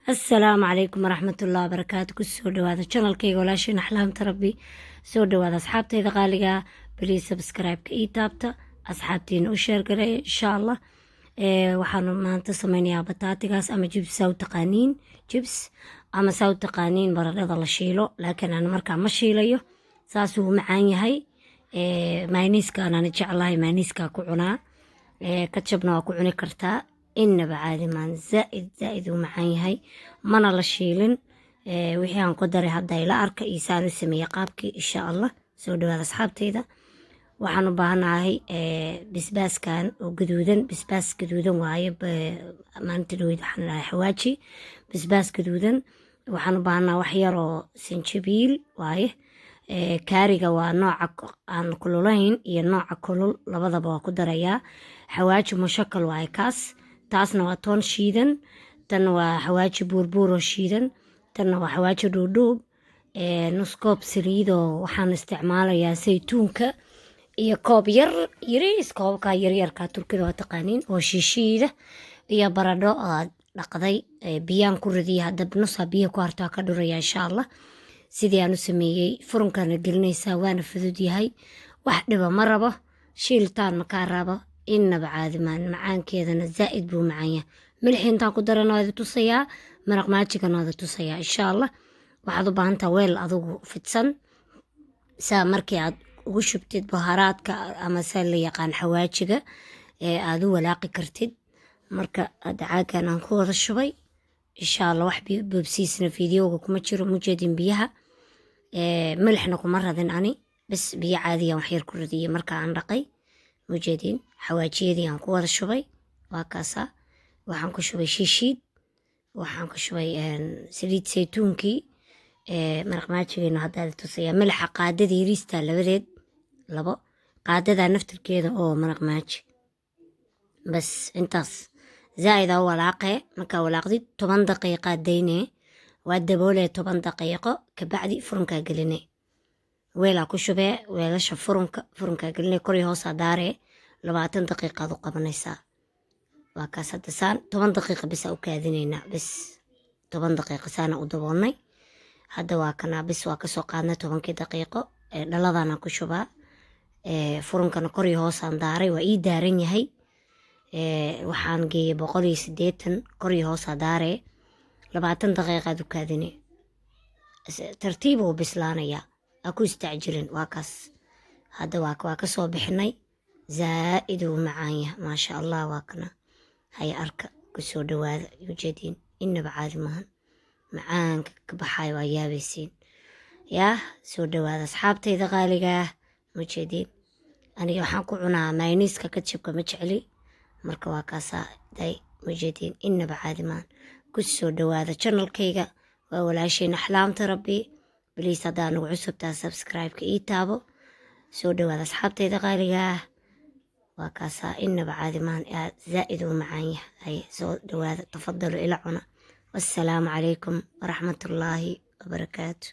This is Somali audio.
Assalaamu calaykum waraxmatullahi wabarakaatu. Kusoo dhawaada channelkayga, walaashiin Axlaamta Rabbi. Soo dhawaada, asxaabtayda qaaliga. Please subscribe-ka ii taabta, asxaabtiina u share gareeya, insha Allah. Waxaanu maanta sameynayaa bataatigaas ama jibs saa u taqaaniin, jibs ama saa u taqaaniin baradhada la shiilo, laakiin aan markaa ma shiilayo. Saasuu u macaan yahay. Mayonnaiseka anaan jeclahay, mayonnaiseka ku cunaa, ketchupna waa ku cuni kartaa. Inaba caadi maan, zaaid zaaid uu macaan yahay. Mana la shiilin. Wixii aan ku daray hadda ila arka iyo saan u sameeyey qaabkii, insha Allah. Soo dhawaada, asxaabtayda. Waxaan u baahanahay bisbaaskan oo gaduudan, bisbaas gaduudan waaye. Maalinta dhaweyd waxaan dhahay xawaaji, bisbaas gaduudan. Waxaan u baahanahay wax yar oo sanjabiil waaye. Kaariga waa nooca aan kululayn iyo nooca kulul, labadaba waa ku darayaa. Xawaaji mushakal waaye kaas. Taasna waa toon shiidan, tan waa xawaaji buurbuur oo shiidan, tanna waa xawaaji dhuudhuub. Nus koob saliidoo waxaan isticmaalayaa saytuunka iyo koob yar yariis, koobabka yaryarka Turkida waa taqaaniin, oo shiishiida, iyo baradho aad dhaqday. Biyaan ku ridiya hadda, nusaa biyaha ku hartaa ka dhuraya, insha Allah. Sidii aan u sameeyey furunkana gelinaysaa, waana fudud yahay, wax dhiba ma rabo, shiiltaan makaa rabo. Inaba caadimaan, macaankeedana zaa'id buu macaan yahay. Milixi intaan ku darana waadi tusayaa, maraq maajigana waadi tusayaa, insha Allah. Waxaad u baahantaa weel adugu fidsan, saa markii aad ugu shubtid baharaadka ama saa la yaqaan xawaajiga ee aad u walaaqi kartid. Marka hadda caagan aan ku wada shubay, insha Allah. Wax boobsiisna videoga kuma jiro, mujeedin biyaha. Milixna kuma radin ani, bas biyo caadiyan wax yar ku radiyey marka aan dhaqay. Mujeedin, xawaajiyadii aan ku wada shubay waa kaasaa. Waxaan ku shubay shiishiid, waxaan ku shubay saliid saytuunkii. Maraq maajigeenu haddaa tusaya. Milxa qaadada yariista labadeed, labo qaadada naftirkeeda oo maraq maaji. Bas intaas zaaid aa u walaaqee. Markaa walaaqdid, 10 daqiiqaa daynee, waa daboolee 10 daqiiqo. Kabacdi furunkaa geline, weelaa ku shubee, weelasha furunka furunkaa geline, kor iyo hoosaa daaree, 20 daqiiqaad u qabanaysaa. Waa kaas. Hadda saan 10 daqiiqa bisa u kaadinaynaa. Bes 10 daqiiqa saana u daboolnay. Hadda waa kanaa, bis waa kasoo qaadnay 10-kii daqiiqo. Dhaladana ku shubaa, furunkana kor iyo hoosaan daaray, waa ii daaran yahay. Waxaan geeyey 180, kor iyo hoosaa daaree, 20 daqiiqaad u kaadine. Tartiib uu bislaanayaa, ha ku istacjilin. Waa kaas. Hadda waa kasoo bixinay, zaa'id uu macaan yahay, maasha Allah. Waa kana, haya arka, kusoo dhawaada. Ujeediin, inaba caadi maahan, macaanka ka baxayo waa yaabaysiin. Yaa soo dhawaada, asxaabtayda qaaliga ah. Mujeediin, aniga waxaan ku cunaa mayonnaiseka, ketchupka ma jecli. Marka waa kaasaa day, mujeediin, inaba caadi maahan. Kusoo dhawaada channelkayga, waa walaasheen Axlaamta Rabbi. Please, haddaa nagu cusubtaa, subscribe-ka ii taabo. Soo dhawaada, asxaabtayda qaaliga ah. Waa kaasaa, inaba caadi maahan, zaa'id uu macaan yahay. Soo dhawaada, tafadalu, ila cuna. Wassalaamu calaykum waraxmatullaahi wabarakaatu.